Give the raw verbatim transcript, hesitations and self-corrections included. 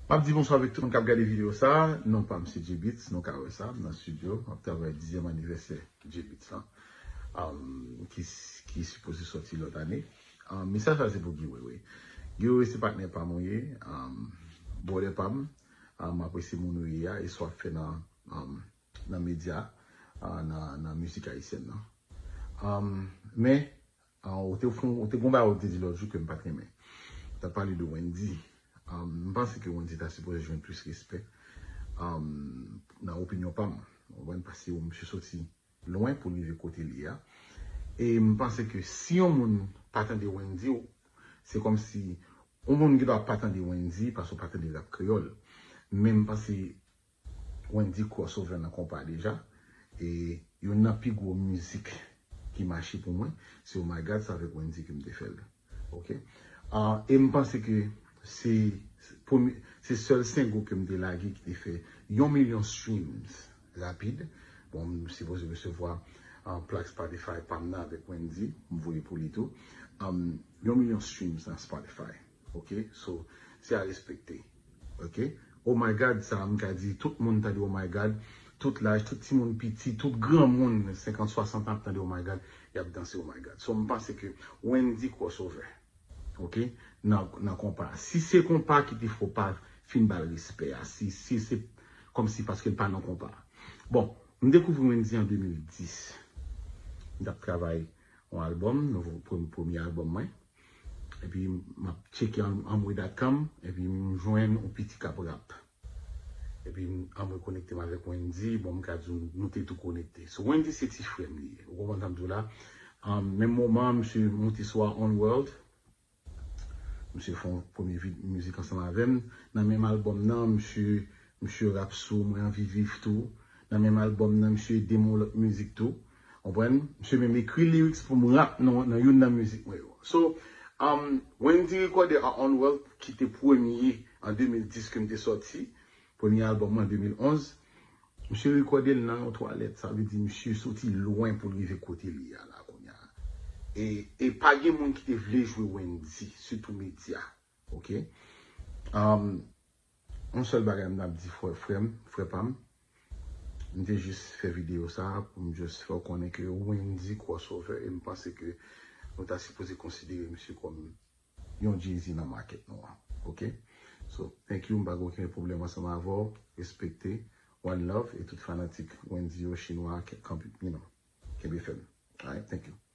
M ap di bonswa avèk tout moun k ap gade videyo sa a. Non pa m se J-Beatz, nou ka wè sa, m nan estidyo, m ap travay dizyèm anivèsè J-Beatz lan, um, ki, ki sipoze sòti lòt ane. Um, mesaj la se pou Guy Wewe. Guy Wewe se patnè pa m ou ye, um, brother pa m, um, m apresye moun ou ye a, e sa w ap fè nan, um, nan medya, uh, nan, nan mizik ayisyèn nan. Um, men, Ah, ou te fon, ou te gon bagay ou te di lòt jou ke m pa t renmen. Ou t ap pale de Wendy. Ah, m panse ke Wendy ta sipoze jwenn plis respè. Ah, nan opinyon pa m. Ou konprann? Paske misye soti lwen pou l rive kote li a. E m panse ke si yon moun pa tande Wendy, se kòmsi yon moun ki dwa pa tande Wendy paske w pa tande rap kreyòl. Men m panse Wendy crossover nan konpa deja. E youn nan pi gwo mizik ki mache pou mwen, se Oh My God, se avèk Wendy ke m te fè l. Ok? Ah, e m panse ke se, premye, se sèl single ke m te lage ki te fè yon milyon streams rapid. Bon, m sipoze resevwa, ah, plak Spotify pa m nan avèk Wendy, m voye pou li tou. Um, yon milyon streams nan Spotify. Ok? So, se a respekte. Ok? Oh My God, sa m ka di, tout moun tande Oh My God, tout laj, tout timoun piti, tout granmoun, senkant, swasant an ap tande Oh My God, y ap danse Oh My God. So, m panse ke Wendy crossover, ok, nan, nan konpa. Si se konpa ki te fè w pa fin ba l respè a, si, si se kòmsi paske l pa nan konpa. Bon, m dekouvri Wendy an de mil dis. M t ap travay yon albòm, nouvo, premye, premye albòm mwen. Epi m ap tcheke an-, anmwe dot com, epi m jwenn yon piti k ap rap. Epi m anmwe konekte m avèk Wendy, bon, m ka di w, nou te tou konekte. So, Wendy se ti frè m li ye. Ou konprann sa m di w la? Um, menm moman, misye monte sou a One World. Misye fè yon premye vid-, mizik ansanm avè m. Nan menm albòm nan, misye, misye rap sou Mwen Anvi Viv tou. Nan menm albòm nan, misye ede m yon lòt mizik tou. Konprann? Misye menm ekri lyrics pou m rap nan, nan youn nan mizik mwen yo. So, um, Wendy rekòde a One World ki te premye an de mil dis ke m te sòti, premye albòm mwen an de mil onz. Misye rekòde l nan yon twalèt, sa vle di misye soti lwen pou l rive kote li a la kounye a. E, e pa gen moun ki te vle jwe Wendy, sitou medya. Ok? Um, yon sèl bagay m t ap di frè, frè m, frè pa m, m te jis fè videyo sa a pou m jis fè w konnen ke Wendy crossover, e m panse ke nou ta sipoze konsidere misye kòm yon Jay-Z nan market nou an. Ok? So, thank you, m pa gen okenn pwoblèm ansanm avè w, respekte, one love, e tout fanatik Wendy yo, chinwa, ke-, kanpe, you know, kenbe fèm. Alright, thank you.